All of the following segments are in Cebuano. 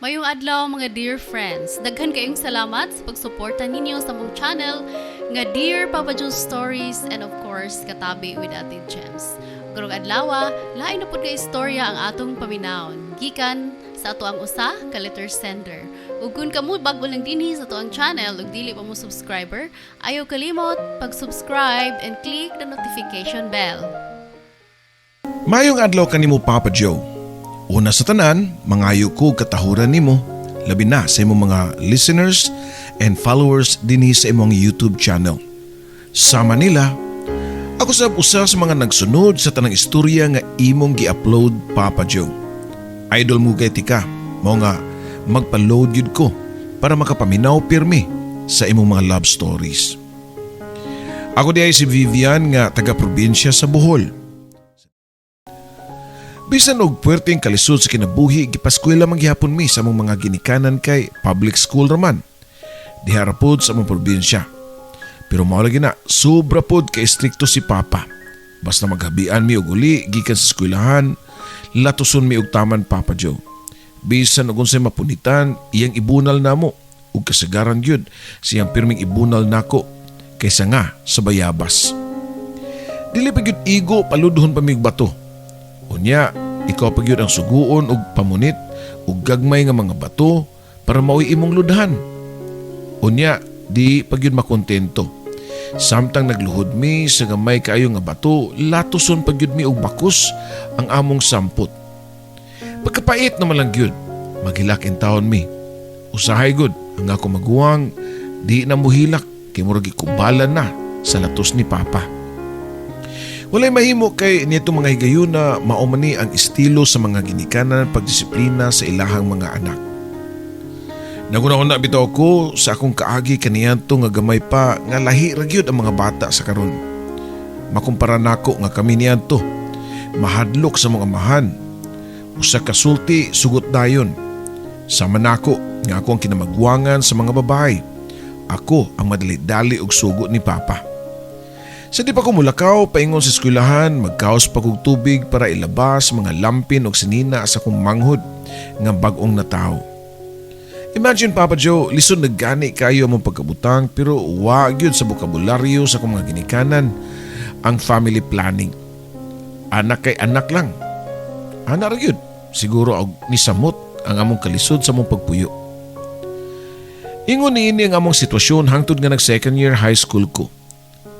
Mayong adlaw, mga dear friends. Daghan kayong salamat sa pagsuporta ninyo sa among channel nga Dear Papa Joe Stories and, of course, Katabi with Ate Gems. Karong adlaw, lain na pud ka istorya ang atong paminawon, gikan sa ato ang usa ka letter sender. Ug kung kamo bag-o lang dinhi sa ato ang channel ug dili pa mo subscriber, ayaw kalimot pag-subscribe and click the notification bell. Mayong adlaw kanimo, Papa Joe. Una sa tanan, mangayo ko katahuran nimo, labi na sa imong mga listeners and followers dinhi sa imong YouTube channel. Sa Manila, ako sab usa sa mga nagsunod sa tanang istorya nga imong gi-upload, Papa Joe. Idol mo kay tika, mao nga magpa-load yun ko para makapaminaw pirmi sa imong mga love stories. Ako diay si Vivian nga taga-probinsya sa Bohol. Bisan og puwerteng kalisod sa kinabuhi, gipaskwela man gihapon mi sa among mga ginikanan kay public school raman diha ra pod sa among probinsya. Pero mao lagi na, sobra pod ka estrikto si Papa. Basta maghabian mi og uli gikan sa eskwelahan, latuson mi og taman, Papa Joe. Bisan og unsay mapunitan, iyang ibunal namo ug kasagaran gyud siyang pirming ibunal nako kaysa nga sa bayabas. Dili pa gyud igo, paludhon pa mig bato. Unya, ikaw pa gyud ang suguon og pamunit og gagmay nga mga bato para maoy imong ludhan. Unya, di pa gyud makontento. Samtang nagluhod mi sa gamay kaayo nga bato, latuson pa gyud mi og bakus ang among sampot. Pagkapait naman lang gyud, maghilak intawon mi. Usahay gud ang ako maguwang di na muhilak kay murag gikubalan na sa latos ni Papa. Walay mahimo kay nitong mga higayuna, mao man ni ang estilo sa mga ginikanan pagdisiplina sa ilahang mga anak. Naghuna-huna bitaw ko sa akong kaagi kaniadto nga gamay pa nga lahi ra gyud ang mga bata sa karon. Makumpara nako nga kami niadto mahadlok sa mga amahan. Usa ka sulti, sugot dayon. Sama nako nga ako ang kinamagwangan sa mga babae. Ako ang madali-dali og sugo ni Papa. Sa di pa ko mulakaw paingon sa eskwelahan, magkaos pa kog tubig para ilabas mga lampin og sinina sa akong manghod nga bag-ong natawo. Imagine, Papa Joe, lisod na gani kayo among pagkabutang pero wa gyud sa bokabularyo sa akong mga ginikanan ang family planning. Anak kay anak lang. Anak ra gyud. Siguro og nisamot ang among kalisod sa among pagpuyo. Ingon niini ang among sitwasyon hangtod nga nag second year high school ko.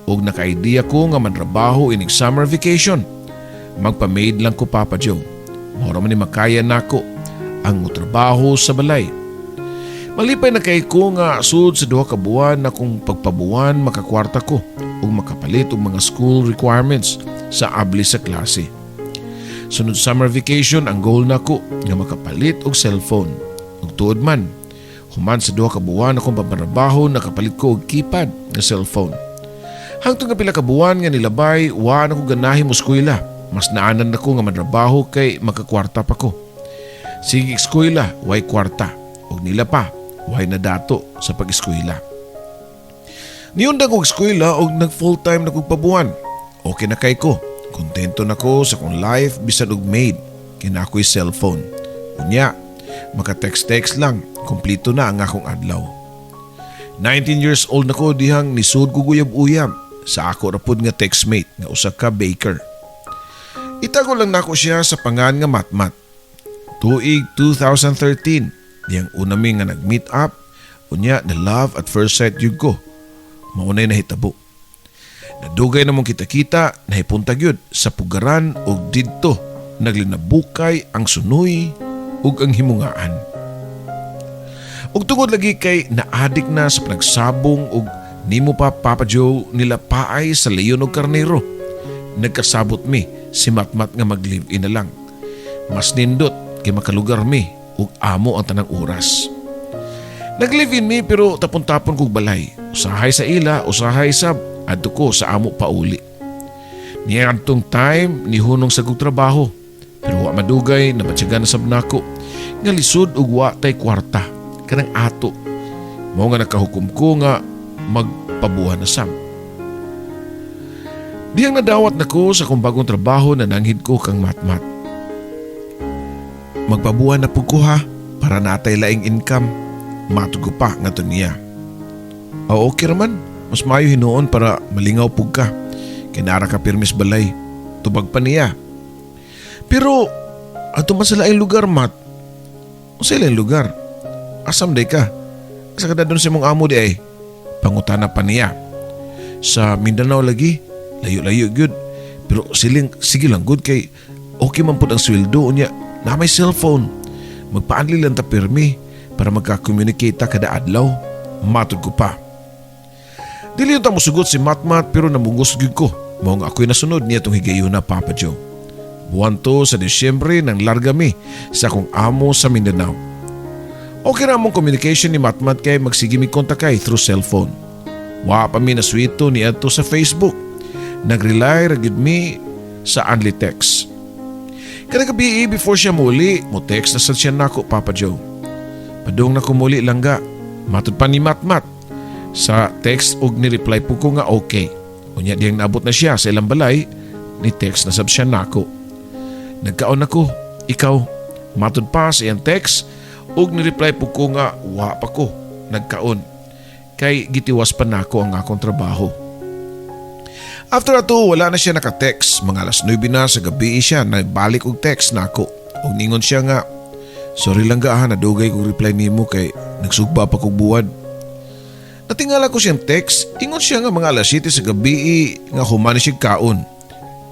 Ug naka-idea ko nga manrabaho ining summer vacation. Magpa-maid lang ko, Papa Joe. Mao ra man ni makaya nako ang motrabaho sa balay. Malipay na kay ko nga sud sa 2 ka buwan na kung pagpabuwan makakwarta ko ug makapalit og mga school requirements sa abli sa klase. Sunod summer vacation, ang goal nako nga makapalit og cellphone. Ug tuod man, human sa 2 ka buwan akong papanrabaho, nakapalit ko og keypad nga cellphone. Hangtod nga pila ka buwan nga nilabay, wa na ko ganahi mo eskwela. Mas naanan nako nga manrabaho kay makakwarta pa ko. Sige eskwela, way kwarta. Ug nila pa, way na dato sa pag-eskwela. Niundang kog eskwela og nag full time na kog pabuwan. Okay na kay ko. Kontento na ko sa akong life bisan og maid. Kay naa ko'y cellphone. Unya, maka-text-text lang, kompleto na ang akong adlaw. 19 years old na ko dihang nisud ko guyab-uyab sa ako ra pud nga textmate nga usa ka baker. Itago lang nako siya sa pangan nga Matmat. Tuig 2013, diyang una mi nga nag-meet up, unya na love at first sight yun ko. Maunay nahitabo. Nadugay na mong kita-kita, nahipunta gyud sa pugaran og didto naglinabukay ang sunoy ug ang himungaan. Ug tungod lagi kay naadik na sa panagsabong ug nimo pa, Papa Joe, nila paay sa leon og karnero. Nagkasabot mi si Matmat nga mag-live-in na lang. Mas nindot kay makalugar mi ug amo ang tanang oras. Nag-live-in mi pero tapon-tapon kog balay. Usahay sa ila, usahay sab adto ko sa amo pauli. Niya adtong time nihunong sa kog trabaho. Pero wa madugay nabatyagan na sab nako nga lisod ug wa tay kwarta kanang ato. Mao nga nakahukom ko nga magpabuhan na sab. Diyang nadawat nako sa akong bagong trabaho na nanghid ko kang Matmat. "Magpabuhan na pud ko ha." Para natay laing income. Matod ko pa ngadto niya. O okay raman, mas maayo hinuon para malingaw pug ka. Kay nara ka pirmis balay. Tubag pa niya. Pero ato man sa laing lugar, Mat. Unsa laing lugar? Asam day ka? Asa ka dadon sa imong amo di ay? Pangutana pa niya. Sa Mindanao lagi, layo-layo gyud. Pero siling, sige lang gud kay okay man pud ang sweldo unya na may cellphone. Magpaanli lang ta pirmi para magka-communicate ta kada adlaw. Matod ko pa. Dili ta mosugot si Matmat pero namungos gyud ko. Mao nga ako'y nasunod niya tong higayuna, Papa Joe. Buwan to sa Disyembre nang larga mi sa akong amo sa Mindanao. Okay ra among communication ni Matmat kay magsige mi kontak kay through cellphone. Wa pa mi naswito ni adto sa Facebook. Nagrely ra gyud mi sa only text. Kada gabi before siya muli, mo text na sad siya nako, Papa Joe. "Padung na ko muli, langga," matod pa ni Matmat sa text og ni-reply po ko nga okay. Unya diyang naabot na siya sa ilang balay, ni text na sab siya nako. "Nagkaon ako, ikaw?" matod pa sa iyang text ug ni-reply po ko nga wa pa ko nagkaon kay gitiwas pa nako ang akong trabaho. After ato, wala na siya naka-text. Mga alas 9 na sa gabi siya nagbalik og text nako. Ug ningon siya nga, "Sorry lang ga ha, nadugay kog reply nimo kay nagsugba pa kog buwad." Natingala ko siyang text, ingon siya nga mga alas 7 sa gabi nga human siya kaon.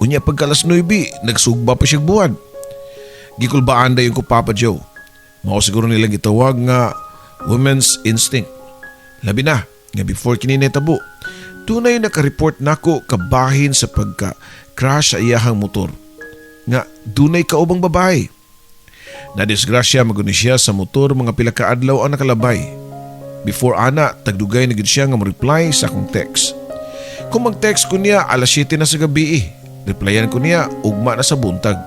Unya pagka alas 9, nagsugba pa siya buwad. Gikulbaan dayon ko, Papa Joe. Mao siguro nilang gitawag nga women's instinct. Labi na nga before kini nahitabo, dunay naka-report nako kabahin sa pagka-crash sa iyahang motor nga dunay kaubang babae. Nadisgrasya maguni siya sa motor mga pila ka adlaw ang nakalabay. Before ana, tagdugay na gid siya nga mo-reply sa akong text. Kung mag-text ko niya alas 7 na sa gabi, replyan ko niya ugma na sa buntag.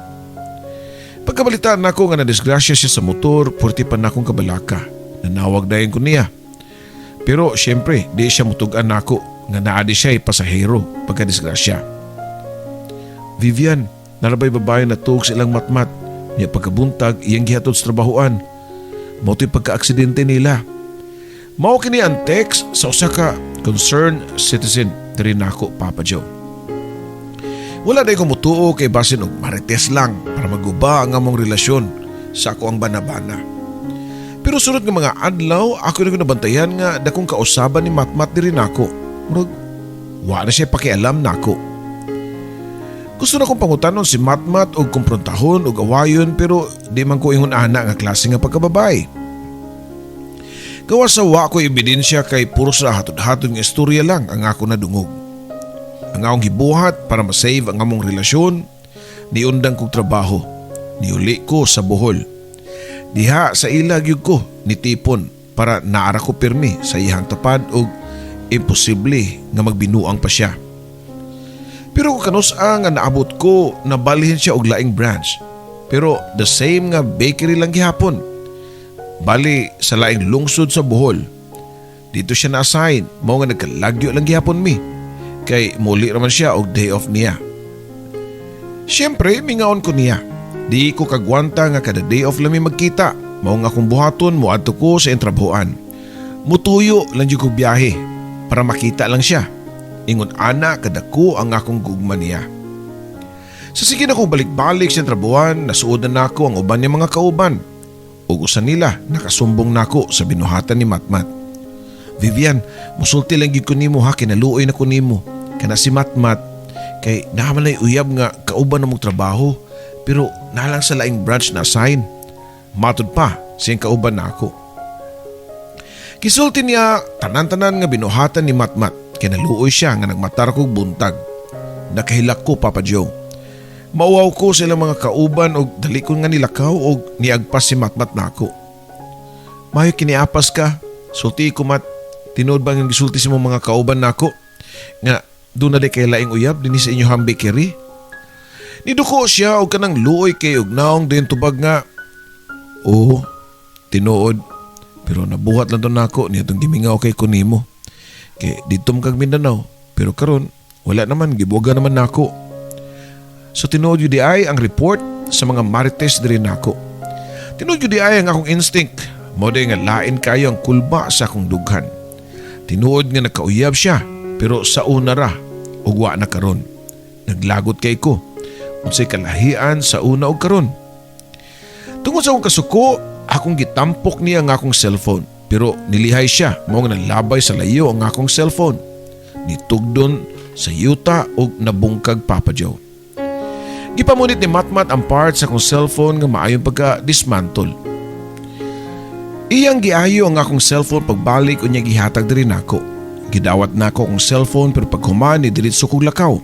Pagkabalitaan nako nga nadisgrasya siya sa motor, purti pa nakong kabalaka. Nanawag dayon ko niya. Pero syempre, di siya mutugan nako nga naa di siya pasahero pagkadisgrasya. "Vivian, naa bay babae natuog sa ilang Matmat. Niya pagkabuntag, iyang gihatod sa trabahoan. Mao to'y pagka-aksidente nila." Mao kini ang text sa usa ka concerned citizen diri nako, Papa Joe. Wala day ko mutuo kay basin og marites lang para maguba ang among relasyon sa ako ang banabana. Pero sunod nga mga adlaw, ako na ko nabantayan nga dakong kausaban ni Matmat diri nako. Murag, wa na siya pakialam nako. Gusto na kong pangutanon si Matmat og kumprontahon og awayon pero di man ko ingon ana nga klase nga pagkababae. Gawa sa wa ko ebidensya kay puro sa hatod-hatod nga istorya lang ang ako nadungog. Ang akong gibuhat para masave ang among relasyon, niundang kog trabaho, niuli ko sa Bohol. Diha sa ila gyud ko nitipon para naara ko pirmi sa iyang tapad og imposible nga magbinuang pa siya. Pero kung kanus-a nga naabot ko, nabalhin siya og laing branch. Pero the same nga bakery lang gihapon. Bali sa laing lungsod sa Bohol. Dito siya na-assign, mao nga nagkalagyo lang gihapon mi. Kay muli raman siya og day off niya. Siyempre, mingaon ko niya. Di ko kagwanta nga kada day off lang mi magkita. Mao nga akong buhaton, moadto ko sa intrabahoan. Mutuyo lang jud ko biyahe para makita lang siya. Ingon ana kadako ang akong gugma niya. Sa sige na kong balik-balik sa trabuhan, nasuod na nako ang uban niya mga kauban. Ug usa nila nakasumbong nako sa binuhatan ni Matmat. "Vivian, musulti lang gyud ko nimo ha, kinaluoy na ko nimo. Kana si Matmat, kay naa man nay uyab nga kauban na mong trabaho, pero nalang sa laing branch na assign," matod pa siyang kauban nako. Gisulti niya tanan-tanan nga binuhatan ni Matmat. Kinaluoy siya nga nagmatar kog buntag. Nakahilak ko, Papa Joe. Mauwaw ko sa ilang mga kauban og dali ko nga nilakaw og niagpas si Matmat nako. "Mayo kiniapas ka. Sulti ko, Mat. Tinuod ba nga gisulti sa imong mga kauban nako nga duna di kay laing uyab dinhi sa inyohang bakery?" Niduko siya og kanang luoy kay og naong din tubag nga, "Oo, tinuod. Pero nabuhat lang to nako niya itong gimingaw kay kunimo. Kay dito kag Mindanao, pero karon wala naman, gibuga naman nako." So tinuod yun di ay ang report sa mga marites diri nako. Tinuod gyud diay ang akong instinct. Mao nga lain kayo ang kulba sa akong dughan. Tinuod nga nakauyab siya pero sa una ra ug wa na karon. Naglagot kay ko. Unsay kalahian sa una og karon? Tungod sa akong kasuko, akong gitampok niya ang akong cellphone. Pero nilihay siya, mao nga nalabay sa layo ang akong cellphone. Nitugdon sa yuta og nabungkag, Papa Joe. Gipamunit ni Matmat ang part sa akong cellphone nga maayong pagka-dismantle. Iyang giayo ang akong cellphone pagbalik unya gihatag diri nako. Gidawat nako akong cellphone pero paghuman ni diretso kog lakaw.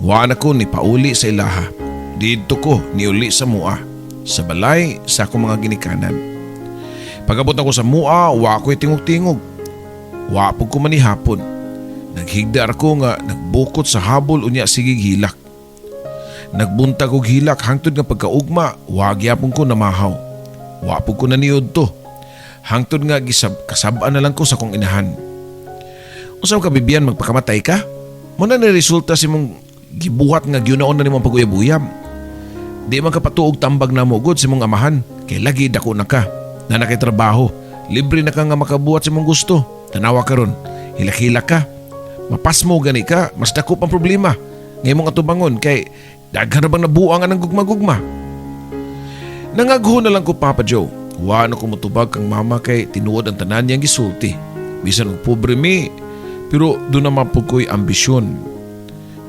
Wa na ko ni pauli sa ilaha. Didto ko niuli sa mua. Sa balay sa akong mga ginikanan. Pag-abot ako sa mua, wa ko'y tingog-tingog. Wa pud ko manihapon. Naghigda ko nga nagbukot sa habol unya sige hilak. Nagbuntag og hilak hangtod nga pagkaugma, wa gyapon ko namahaw. Wa pud ko naniud to. Hangtod nga gisab kasab-an na lang ko sa akong inahan. Unsa ka, Bibian, magpakamatay ka? Mao na ni resulta sa imong gibuhat nga gyunaon na nimong paguyab-uyab. Di man ka patuog tambag namo gud sa imong amahan kay lagi dako na ka. Na nakay trabaho, libre na ka nga makabuhat sa imong gusto. Tanawa karon, hilak-hilak ka. Mapasmo gani ka, mas dako pang problema. Nga imong atubangon kay daghan na bang nabuang ang gugma-gugma. Nangagho na lang ko, Papa Joe. Wa na ko motubag kang mama kay tinuod ang tanan niyang gisulti. Bisan og pobre mi, pero duna man pud ko'y ambisyon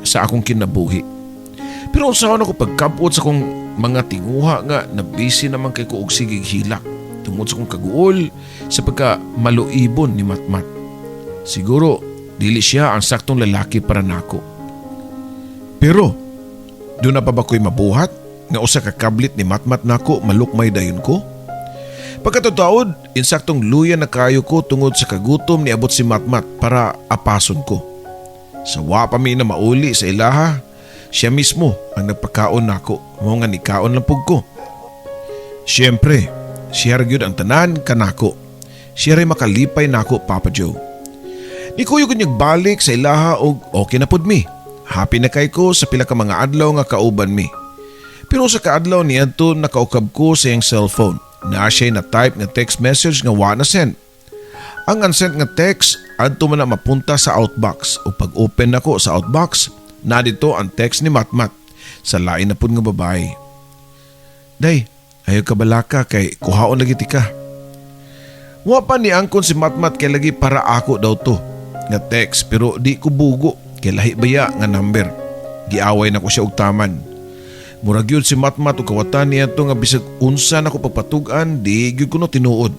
sa akong kinabuhi. Pero unsaon ako pagkabot sa akong mga tinguha nga nabisi naman kay ko og sigig hilak tungod sa akong kaguol sa pagka maluibon ni Matmat? Siguro dili siya ang saktong lalaki para nako. Pero duna pa ba ko'y mabuhat nga usa ka kablit ni Matmat nako, malukmay dayon ko? Pagkatutaod, insaktong luya na kayo ko tungod sa kagutom, niabot si Matmat para apason ko. Sa wa pa mi na mauli sa ilaha, siya mismo ang nagpakaon nako, mao nga nikaon lang pug ko. Siyempre, siya ra gyud ang tanan kanako. Siya ray makalipay nako, Papa Joe. Nikuyog ko balik sa ilaha og okay na pud mi. Happy na kay ko sa pila ka mga adlaw nga kauban mi. Pero sa kaadlaw niadto, nakaukab ko sa iyang cellphone. Na siya na type nga text message nga wa na send. Ang unsent nga text adto man na mapunta sa outbox o pag-open nako sa outbox, na dito ang text ni Matmat sa lain na pud nga babae. "Day, ayaw ka balaka kay kuhaon lagi tika." Wa pa ni angkon si Matmat kay lagi para ako daw to nga text pero di ko bugo kay lahi baya nga number. Giaway na ko siya og taman. Murag gyud si Matmat og kawatan niya to nga bisag unsa nako pagpatug-an, di gyud kuno tinuod.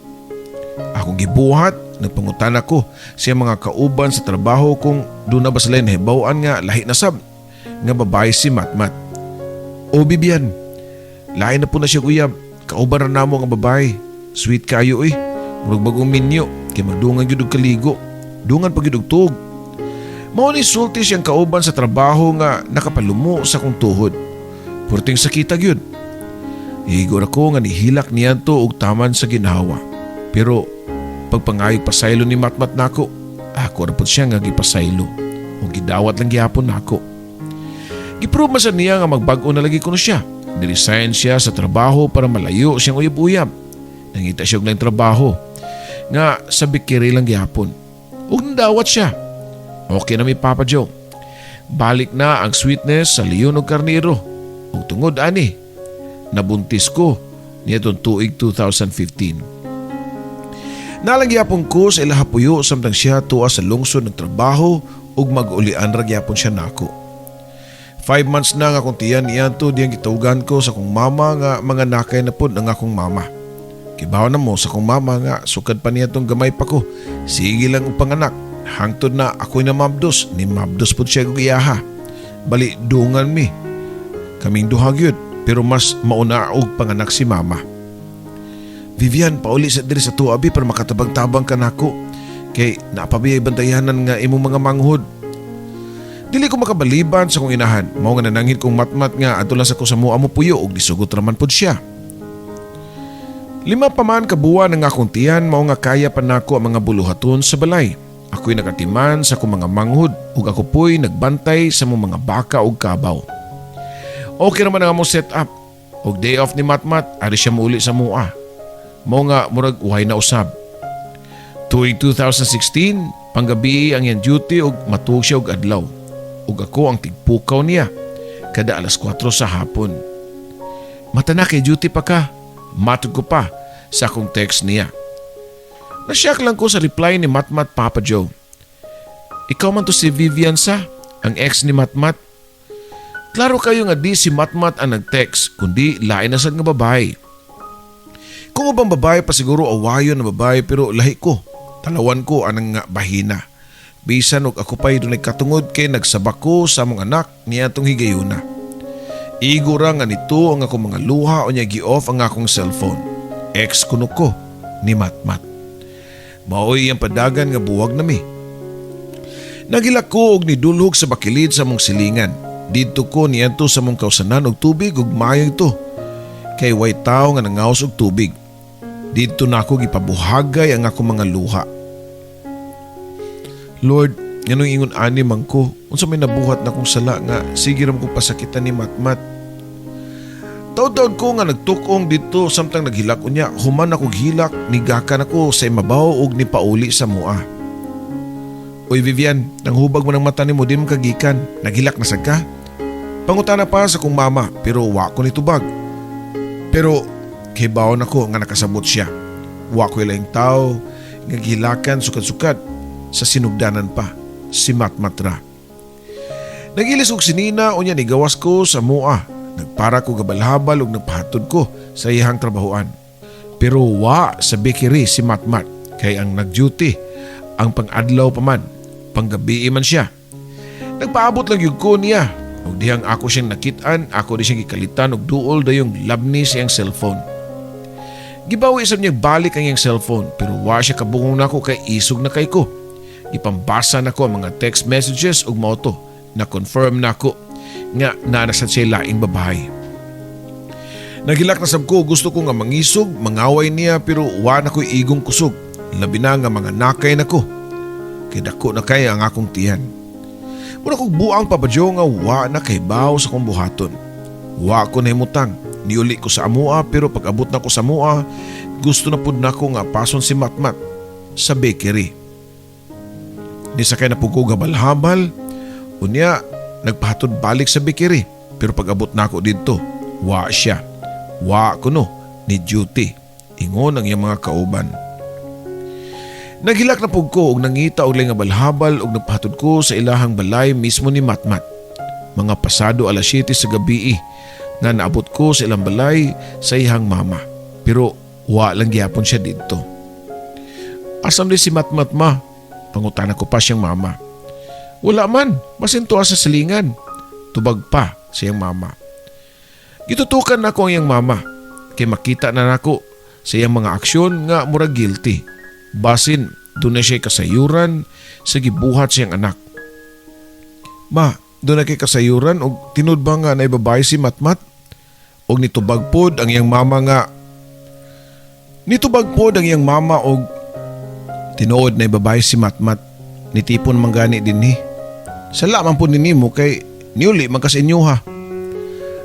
Akong gibuhat, nagpangutan ako siya mga kauban sa trabaho kung duna ba sila nahibaw-an nga lahi na sab nga babae si Matmat. "O Bibian, lahi na po na siya uyab, kauban ra namo nga babae. Sweet kayo eh, murag bagong minyo, kay magdungan gyud og kaligo, dungan pa gyud og tuog." Mao ni sulti siyang kauban sa trabaho nga nakapalumo sa kong tuhod. Purting sakita gyud. Igo ra ko nga nihilak niya to og taman sa ginhawa. Pero pagpangayog pasaylo ni Matmat nako, ako ra pud siya nga gipasaylo o gidawat lang gihapon nako. Giprove man sa niya nga magbag-o na lagi kuno siya. Niresign siya sa trabaho para malayo siyang uyab-uyab. Nangita siya og laing trabaho nga sa bakery lang gihapon. Ug nadawat siya. Okay na mi, Papa Joe. Balik na ang sweetness sa leon ug karnero. Ug tungod ani, nabuntis ko niadtong tuig 2015. Naa lang gyapon ko sa ilaha puyo samtang siya tuwa sa lungsod nagtrabaho ug mag-ulian ra gyapon siya nako. 5 months na nga akong tiyan niadto diyang gitugan ko sa akong mama nga mga nakay na pod ang akong mama. Kibaw na mo sa akong mama nga sukad pa niya tong gamay pa ko. Sige lang og panganak. Hangtod na ako'y namabdos, ni mabdos pod siya og iyaha. Bali dungan mi. Kaming duha gyud pero mas mauna og panganak si mama. "Vivian, pauli sa diri sa tuwa abi para makatabang-tabang ka nako. Kay naapabiyay bantayanan nga imong mga manghod." Dili ko makabaliban sa kong inahan. Mao nga nananghid kong Matmat nga adto lang sa ko sa mua mo puyo ug nisugot raman pod siya. 5 pa man ka buwan ang akong tiyan, mao nga kaya pa nako ang mga buluhaton sa balay. Ako'y nakatiman sa akong mga manghod ug ako po'y nagbantay sa mong mga baka ug kabaw. Okay naman ang among set up. Og day off ni Matmat, ari siya muuli sa mua. Mao nga murag uhay na usab. Tuig 2016, panggabi ang iyang duty og matuog siya og adlaw. Ug ako ang tigpukaw niya kada alas 4 sa hapon. "Mata na kay duty pa ka," matod ko pa sa akong text niya. Nasyak lang ko sa reply ni Matmat, Papa Joe. Ikaw man to si Vivian sa, ang ex ni Matmat. Klaro kayo nga di si Matmat ang nag-text, kundi lain na sad nga babae. Kung ubang babae pa siguro awayon na babae, pero lahi ko. Talawan ko anang nga bahina. Bisan og ako pa'y dunay katungod kay nagsabak ko sa among anak niya atong higayuna. Igo ra nga nito ang akong mga luha o niya gi-off ang akong cellphone. Ex kuno ko ni Matmat. Maoy iyang padagan nga buwag nami. Naghilak ko og nidulhog sa bakilid sa among silingan. Didto ko niadto sa among kausanan og tubig ug maayo ito. Kay way tawo nga nangawas og tubig. Didto nako gipabuhagay ang akong mga luha. Lord, nganong ingon ani man ko? Unsa may nabuhat na kong sala nga sige ra ko pasakitan ni Matmat? Taud-taud ko nga nagtukong dito samtang naghilak unya. Human ako hilak, nigakan ako sa imabaw og nipauli sa mua. "Uy Vivian, nanghubag mo ng mata nimo, di mo kagikan. Naghilak na sad ka?" Pangutana pa sa kong mama, pero wa ko nitubag. Pero kay ako nga nakasabot siya. Wa ko ilaing tao nga gihilakan sukad-sukad sa sinugdanan pa, si Matmatra. Nagilis og sinina unya nigawas ko sa mua. Nagpara ko gabalhabal ug nagpahatod ko sa iyang trabahoan. Pero wa sa bakery si Matmat kay ang nag-duty ang pang-adlaw pa man, panggabi man siya. Nagpaabot lang yun ko niya. Ug dihang ako siyang nakit-an, ako di siyang gikalitan og duol dayong labni sa iyang cellphone. Gibawi sa niya balik ang iyang cellphone, pero wa siya kabungong nako kay isog na kay ko. Gipambasa nako ang mga text messages ug mao to na confirm nako nga naa na sad siya laing babae. Naghilak na sab ko, gusto ko nga mangisog, mangaway niya, pero wa na ko'y igong kusog. Labi na nga mga nakay nako. Kay dako na kay ang akong tiyan. Mura kog buang, Papa Joe, nga wa na kay baw sa akong buhaton. Wa ko nahimutang. Niuli ko sa amua, pero pag abot na ko sa amua, gusto na pud nako nga pason si Matmat sa bakery. Nisakay na pud ko gabal-habal, unya nagpahatod balik sa bakery, pero pag abot nako didto, wa siya. Wa kuno ni duty. Ingon ang iyang mga kauban. Naghilak na pug ko og nangita og laing nga balhabal og nagpahatod ko sa ilahang balay mismo ni Matmat. Mga pasado alas 7 sa gabi nga naabot ko sa ilang balay sa iyang mama. Pero wa lang gihapon siya didto. "Asam di si Matmat, ma?" Pangutana ko pa siyang mama. "Wala man, basin tuwa sa silingan," tubag pa siyang mama. Gitutukan nako ang iyang mama kay makita na nako sa iyang mga aksyon nga murag guilty. Basin duna siya kasayuran sa gibuhat siyang anak. "Ma, duna kay kasayuran og tinud ba nga naay babae si Matmat?" Og nitubag pod ang iyang mama og "Tinuod naay babae si Matmat. Nitipon man gani dinhi. Sala man pud ni nimo kay niuli man ka sa inyo ha."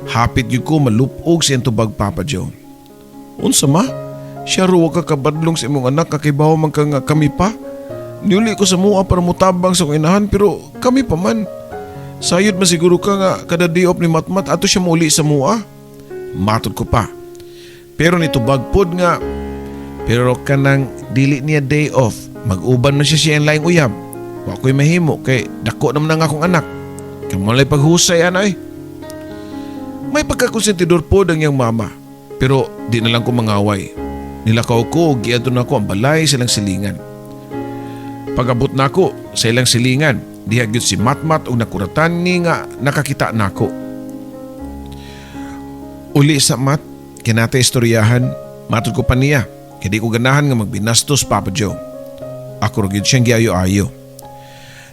Hapit gyud ko malupog sa iyang tubag, Papa Joe. "Unsa, ma? Siya ro ka kabadlong sa imong anak, kakibaw man ka nga kami pa. Niuli ko sa mua para mutabang sa akong inahan, pero kami pa man. Sayod man siguro ka nga kada day off ni Matmat ato siya muli sa mua," matod ko pa. Pero nitubag pod nga, "Pero kanang dili niya day off, mag-uban man siya siyang laing uyab. Wa ko'y mahimo kay dako naman ang akong anak. Kamo lay paghusay anay." May pagkakonsentidor po ang iyang mama. Pero di na lang ko mangaway. Nilakaw ko ug giadto nako ang balay silang silingan. Pag-abot nako sa ilang silingan, diha gyud si Matmat og nakuratan ni nga nakakita nako. "Uli sa, Mat, kinata istoryahan," matod ko pa niya. Kay di ko ganahan nga magbinastos, Papa Joe. Ako ra gyud siyang giayo-ayo.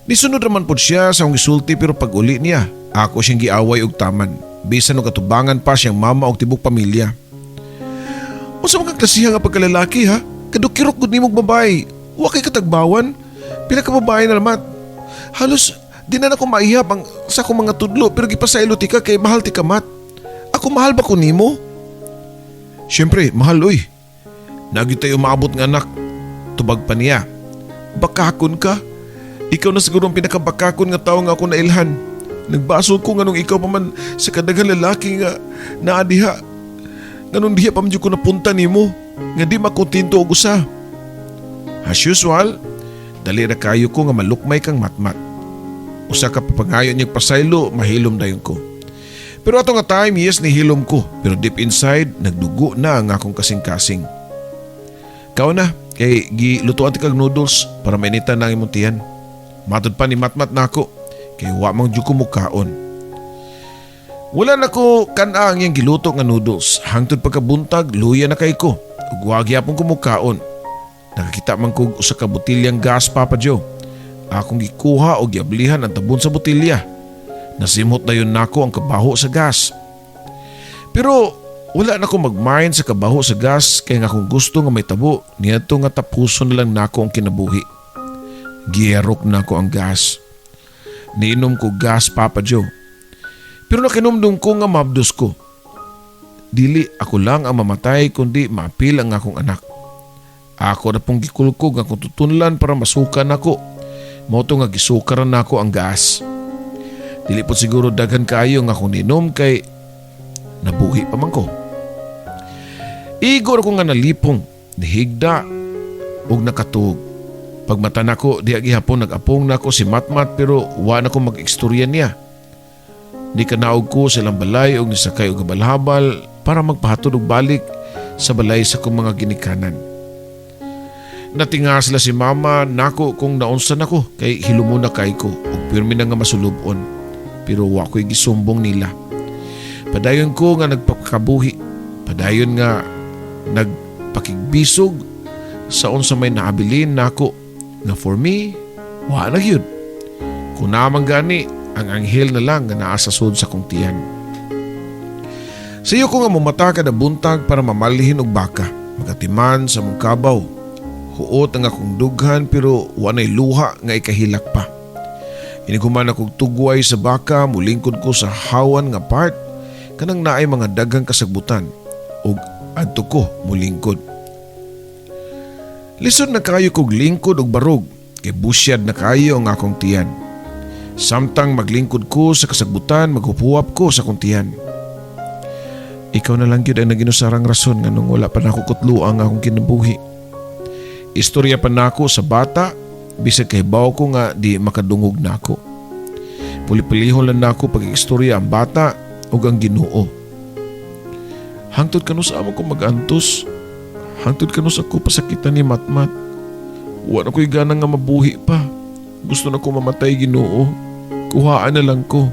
Nisunod raman pod siya sa akong gisulti, pero pag uli niya, ako siyang giaway og taman. Bisan og katubangan pa siyang mama og tibok pamilya. "Unsa man ka klasiha nga pagkalalaki, ha? Kadukirok gud nimog babae. Wa kay katagbawan. Pila ka babae na, Mat. Halos di na nako maihap ang sa akong mga tudlo, pero gipasaylo tika kay mahal tika, Mat. Ako, mahal ba ko nimo?" Siyempre, mahal oy. Naa gyud tay umaabot nga anak. Tubag pa niya. Bakakon ka. Ikaw na siguro ang pinakabakakon nga tao nga ako nailhan. Nagbasol ko nganong ikaw pa man sa kadaghan lalaki nga naa diha. Nganong diha pa man jud ko napunta nimo nga di makontento og usa. As usual, dali ra kayo ko nga malukmay kang Matmat. Usa ka papangayo niyang pasaylo, mahilom dayon ko. Pero ato nga time, yes, nihilom ko. Pero deep inside, nagdugo na ang akong kasing-kasing. Kaon na, kay gilutuan ti kag noodles para mainitan na ang imong tiyan. Matod pa ni Matmat nako, kay wa man jud ko mukaon. Wala na ko kan-a ang iyang giluto nga noodles. Hangtod pagkabuntag, luya na kay ko. Ug wa gyapon ko mukaon. Nakakita man kog usa ka botilyang gas, Papa Joe. Akong gikuha og giablihan ang tabon sa botilya. Nasimhot dayon nako ang kabaho sa gas. Pero wala na ko mag-mind sa kabaho sa gas kay nga akong gusto nga mahitabo niadto nga tapuson na lang nako ang kinabuhi. Giyarok nako ang gas. Niinom ko gas, Papa Joe. Pero nakinumdum ko nga mabdos ko. Dili ako lang ang mamatay kundi maapil ang akong anak. Ako na pong gikulkog ang akong tutunlan para masuka nako. Mao to nga gisukaran nako ang gas. Dili po siguro daghan kaayo nga akong ninom kay nabuhi pa man ko. Igor ko nga nalipong, nihigda ug nakatug. Pagmata nako diha gihapon nag-apong nako si Matmat pero wa na ko mag-istorya niya. Ni kanaog ko sa ilang balay ug nisakay og habal-habal para magpahatod og balik sa balay sa akong mga ginikanan. Natinga sila si mama nako kung naunsa nako kay hilumo na kay ko ug pirmi na nga masulubon, pero wa ko'y gisumbong nila. Padayon ko nga nagpakabuhi, padayon nga nagpakigbisog sa unsa may naabilin nako nga for me wa na gyud. Kung naman gani ang anghel na lang nga naa sa sud sa kong tiyan. Sayo ko nga mumata kada buntag para mamalhin og baka, magatiman sa mong kabaw. Huot ang akong dughan pero wa na'y luha nga ikahilak pa. Inighuman akong tugway sa baka, mulingkod ko sa hawan nga part, kanang naay mga daghang kasagbutan, ug adto ko mulingkod. Lisod na kayo kog lingkod og barog, kay busyad na kayo ang akong tiyan. Samtang maglingkod ko sa kasagbutan, maghupuwap ko sa akong tiyan. Ikaw na lang gyud ang naginusarang rason nganong wala pa nako kutlo ang akong kinabuhi. Istorya pa nako sa bata, bisag kahibaw ko nga di makadungog nako. Puli-pulihon lang nako pag-istorya ang bata ug ang Ginoo. Hangtod kanus-a man ko mag-antos. Hangtod kanus-a ko pasakitan ni Matmat. Wa na ko'y gana nga mabuhi pa. Gusto na ko mamatay, Ginoo. Kuhaan na lang ko.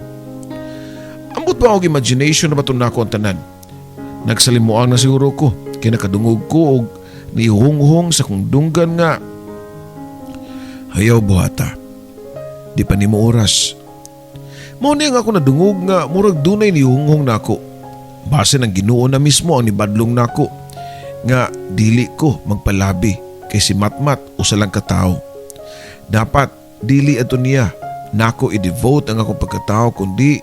Ambot ba og imagination na ba nako ang tanan? Nagsalimuang na siguro ko. Kinakadungog ko og nihunghong sa kong dunggan nga ayaw buhata. Di pa nimo oras. Mao ni ang ako nadungog nga murag dunay nihunghong nako. Base ng Ginoo na mismo ang nibadlong nako nga dili ko magpalabi kay si Matmat usa lang ka tawo. Dapat dili ato niya nako i-devote ang akong pagkatao kundi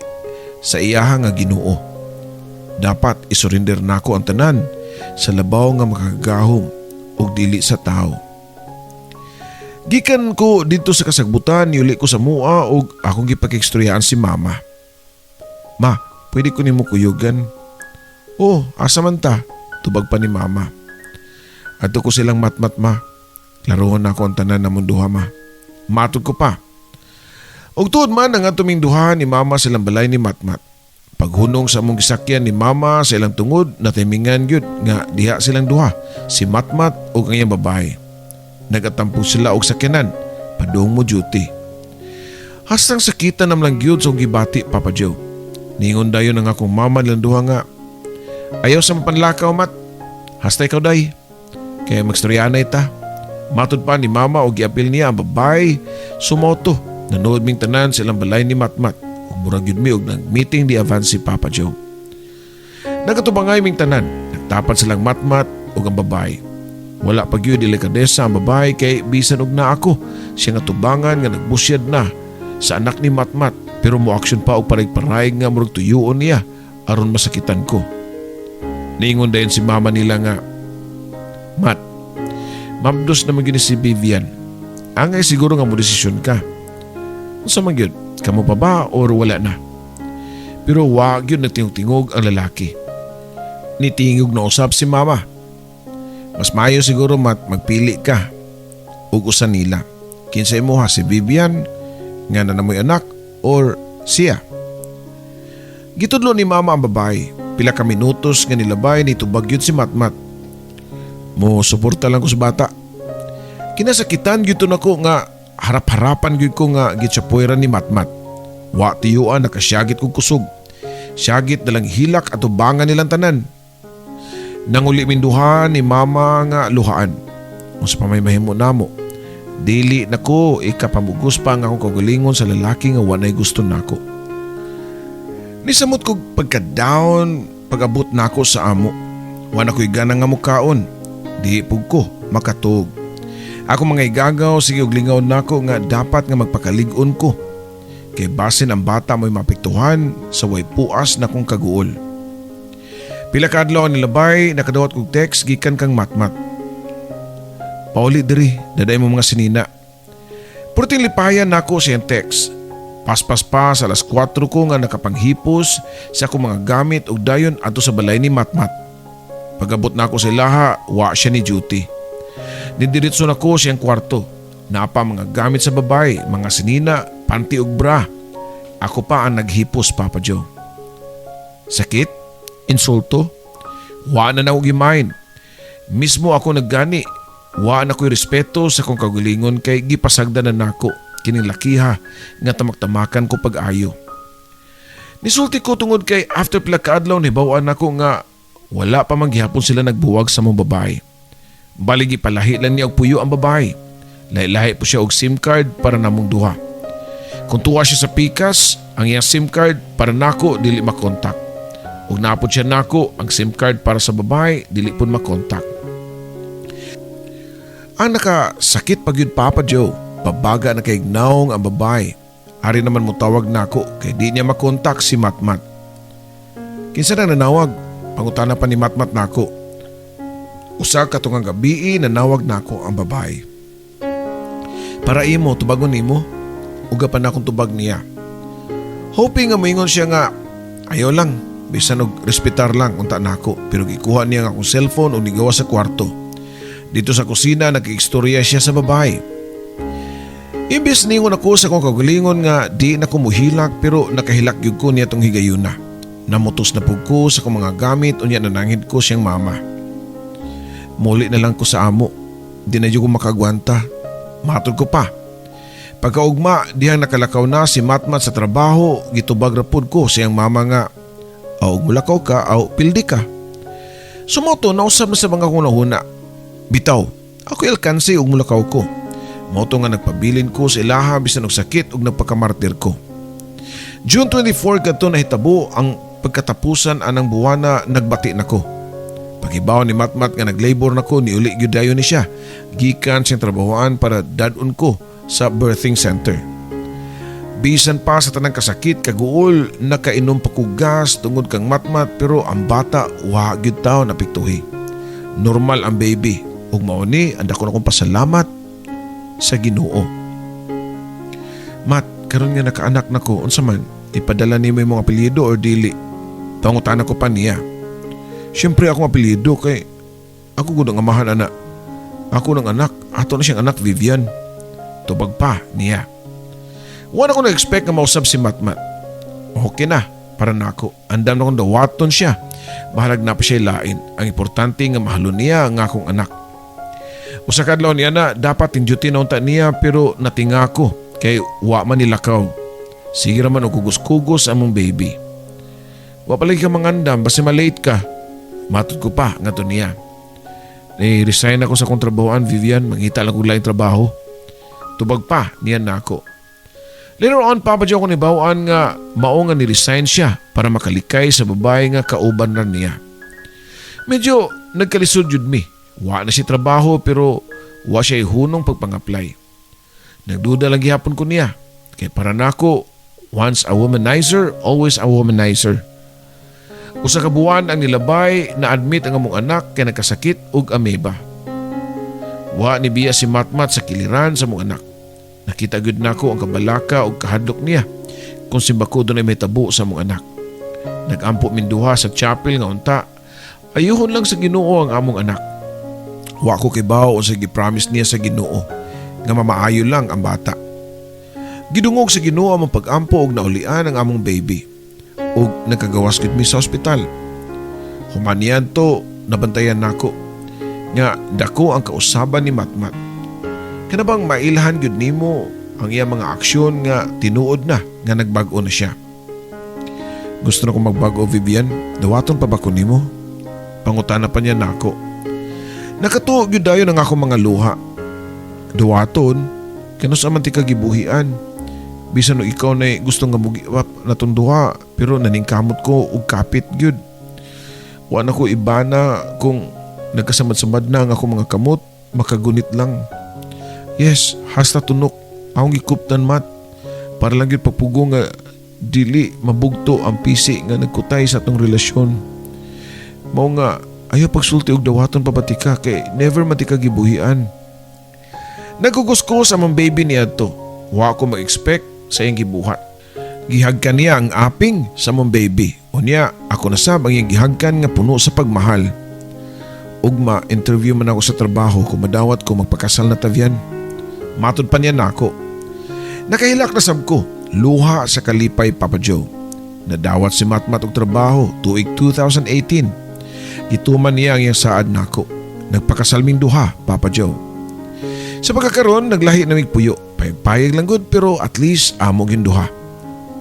sa iyaha nga Ginoo. Dapat isurrender nako ang tanan sa labaw nga makagagahom ug dili sa tao. Gikan ko dito sa kasagbutan, niuli ko sa mua ug akong gipakigstoryahan si mama. Ma, pwede ko nimo kuyugan? Oh, asa man ta? Tubag pa ni mama. Adto ko silang Matmat, ma. Klarohon na ako ang tanan na duha, ma. Matod ko pa. Ug tuod man ang ato duha ni mama sa ilang balay ni Matmat. Paghunong sa among gisakyan ni mama sa ilang tungod, natimingan gyud nga diha silang duha, si Matmat ug ang iyang babae. Nagatampo sila og sakyanan, padung mo duty. Hastang sakita nam lang gyud sa akong gibati, Papa Joe. Ningon dayon ang akong mama nilang duha nga, "Ayaw sa mapanlakaw, Mat. Hasta ikaw day. Kaya magstoryanay ta." Matod pa ni mama og giapil niya ang babae sumauto. Nanood ming tanan sa ilang balay ni Matmat. Ug murag yun mi og nag-meeting di avance si Papa Joe. Nagkatubangay ming tanan. Nagtapat silang Matmat ug ang babae. Wala pa gyud delikadesa ang babae kay bisan og naa ako siya nga tubangan nga nagbusyad na sa anak ni Matmat pero mo action pa og paray-paray nga murag tuyuon niya aron masakitan ko. Niingon dayon si mama nila nga, "Mat, mabdos naman gyud ni si Vivian. Angay siguro nga mo desisyon ka. Unsa man gyud, kamo pa ba or wala na?" Pero wa gyud nagtingog-tingog ang lalaki. Nitingog na usab si mama. "Mas maayo siguro, Mat, magpili ka ug usa nila. Kinsa imo ha, si Vivian nga naa na moy anak or siya?" Gitudlo ni mama ang babae. Pila ka minutos nga nilabay, nitubag gyud si Matmat. "Mo suporta lang ko sa bata." Kinasakitan gyud to nako nga harap-harapan gyud ko nga gitsapoyran ni Matmat. Wa tiyuan, nakasyagit kog kusog. Syagit dalang hilak atubangan nilang tanan. Nanguli minduha ni mama nga luhaan. Unsa pa may mahimo namo? Dili nako ikapamugos pa nga akong kaugalingon sa lalaki nga wanay gusto nako. Nisamot kog pagka-down pag-abot nako sa amo. Wa na ko'y gana nga mukaon. Di pug ko makatug. Ako mga igagaw, sige og lingaw nako nga dapat nga magpakalig-on ko. Kay basin ang bata mo'y mapiktuhan sa way puas na kong kaguol. Pila ka adlaw nilabay, nakadawat kog text gikan kang Matmat. "Pauli diri, daday mo mga sinina." Purting lipayan nako siyang text. Paspas pa sa alas 4 ko nga nakapanghipos sa akong mga gamit ug dayon adto sa balay ni Matmat. Pagabot nako sa ilaha, wa siya ni duty. Nidiretso nako siyang kwarto. Naa pa mga gamit sa babae, mga sinina, panty ug bra. Ako pa ang naghipos, Papa Joe. Sakit? Insulto? Wa na nako gi-mind. Mismo ako naggani. Wa na ko'y respeto sa akong kaugalingon kay gipasagdan na nako kining lakiha nga tamak-tamakan ko pag-ayo. Nisulti ko tungod kay after pila ka adlaw, nahibaw-an nako nga wala pa man gihapon sila nagbuwag sa mong babae. Bali gipalahi lang niya og puyo ang babae. Lahi-lahi po siya og SIM card para namong duha. Kung tuwa siya sa pikas, ang iyang SIM card para nako dili makontak. Ug napod siya nako, ang SIM card para sa babae dili pud makontak. Ang nakasakit pa gyud, Papa Joe, babaga na kay nawong ang babae. Ari naman mo tawag nako kay di niya makontak si Matmat. "Kinsa nang nanawag?" pangutana pa ni Matmat nako. Usa ka tungang gabii, nanawag nako ang babae. "Para imo, tubagon nimo." Uga pa na akong tubag niya. Hoping nga moingon siya nga ayaw lang, bisan og respetar lang unta nako, pero gikuha niya ang akong cellphone ug nigawa sa kwarto. Dito sa kusina, nag-istorya siya sa babae. Imbes ningon ako sa akong kaugalingon nga di na ko muhilak, pero nakahilak gyud ko niya tong higayuna. Namutos na pug ko sa akong mga gamit, unya nananghid ko siyang mama. "Muli na lang ko sa amo. Di na jud ko makagwanta." Matod ko pa. Pagkaugma, dihang nakalakaw na si Matmat sa trabaho, gitubag ra pud ko siyang mama nga, "Aw mulakaw ka, aw pildi ka." Sumoto, nausab na sa mga hunahuna. Bitaw, ako alkansi ug mulakaw ko. Mao to nga nagpabilin ko sa ilaha bisan og sakit ug nagpakamartir ko. June 24 kadto nahitabo ang pagkatapusan anang buwana, nagbati nako. Pagibaw ni Matmat nga naglabor nako, niuli gyud dayon ni siya gikan siyang trabahoan para dad-on ko sa birthing center. Bisan pa sa tanang kasakit, kaguol, nakainom pa ko gas tungod kang Matmat, pero ang bata wa gyud taw napiktuhi. Normal ang baby ug mao ni ang dako nakong pasalamat sa Ginoo. "Mat, karon nga nakaanak nako, unsa man, ipadala nimo imong apelyido or dili?" Pangutana ko pa niya. "Siyempre akong apelyido kay ako gud ang amahan ana. Ako ng anak, ato na siyang anak, Vivian." Tubag pa niya. Wala ko na-expect nga mausab si Matmat. Okay na, para nako. Andam na kong dawaton siya. Bahalag na pa siya lain. Ang importante nga mahalon niya ang akong anak. Usa ka adlaw niya na dapat in-duty na unta niya, pero natinga ko kay wa man nilakaw. Sige raman og kugos-kugos among baby. "Wa pa lagi ka mangandam, basta malate ka." Matod ko pa ngadto niya. "Ni-resign ako sa akong trabahoan, Vivian. Mangita lang kog laing trabaho." Tubag pa niya nako. Later on, Papa Joe, ako nibawaan nga mao nga ni-resign siya para makalikay sa babae nga kauban na niya. Medyo nagkalisod yun mi. Wa na siya trabaho pero wa siya ihunong pagpang-apply. Nagduda lang gihapon ko niya. Kay para nako, once a womanizer, always a womanizer. Usa ka buwan ang nilabay na admit ang among anak kay nagkasakit og ameba. Wa ni biya si Matmat sa kiliran sa among anak. Nakita gyud nako ang kabalaka og kahadlok niya kung simbako dunay mahitabo sa among anak. Nagampo minduha sa chapel nga unta ayuhon lang sa Ginoo ang among anak. Wa ko kibaw unsa gi-promise niya sa Ginoo nga mamaayo lang ang bata. Gidungog sa Ginoo among pag-ampo og naulian ang among baby ug nagkagawas gid mi sa ospital. Human niadto nabantayan nako nga dako ang kausaban ni Matmat. Kana bang mailhan gyud nimo ang iyang mga aksyon nga tinuod na nga nagbag-o na siya. Gusto na kong magbag-o, Vivian. Dawaton pa ba ko nimo? Pangutana pa niya nako. Nakatuo gyud dayon ang akong mga luha. Dawaton, kanus-a man tika gibuhian. Bisan no ikaw na gusto nga mugiwap natong duha, pero naningkamot ko og kapit gyud. Wa na ko ibana kung nagkasamad-samad na ang akong mga kamot, makagunit lang. Yes, hasta tunok akong gikuptan, Mat. Para lang gyud pagpugong nga dili mabugto ang pisi nga nagkutay sa atong relasyon. Mao nga ayaw pagsulti og dawaton pa ba tika kay never man tika gibuhian. Nagkukuskos among baby niadto. Wa ko mag-expect sa iyang gibuhat. Gihagkan niya ang aping sa among baby. Unya, ako na sab ang iyang gihagkan nga puno sa pagmahal. Ugma, interview man ako sa trabaho kung madawat ko magpakasal na ta, Vian. Matod pa niya nako. Nakahilak na sab ko, luha sa kalipay, Papa Joe. Nadawat si Matmat og trabaho tuig 2018. Gituman niya ang iyang saad nako. Nagpakasal ming duha, Papa Joe. Sa pagkakaron, naglahi na mig puyo. Payag-payag lang gud pero at least amo gyud duha.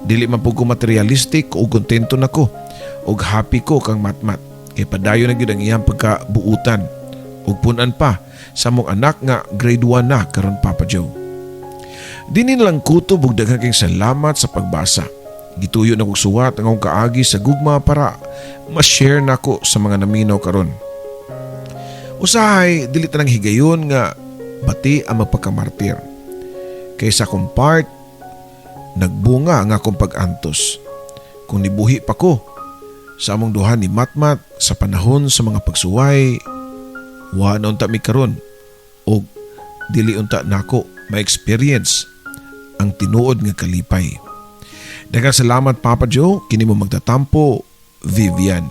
Dili man pud ko materialistic ug kontento na ko ug happy ko kang Matmat. Kay padayon na gyud ang iyang pagkabuutan. Ug punan pa sa among anak nga grade 1 na karon, Papa Joe. Dini na lang kutob ug daghan kayong salamat sa pagbasa. Gituyo na kog suwat ang akong kaagi sa gugma para ma-share nako sa mga naminaw karon. Usahay dili tanang higayon nga bati ang magpakamartir. Kay sa akong part, nagbunga ang akong pag-antos. Kung nibuhi pa ko sa among duha ni Matmat sa panahon sa mga pagsuway, wa na unta mi karon og dili unta nako ma-experience ang tinuod nga kalipay. Daghang salamat, Papa Joe, kini mo magtatampo, Vivian.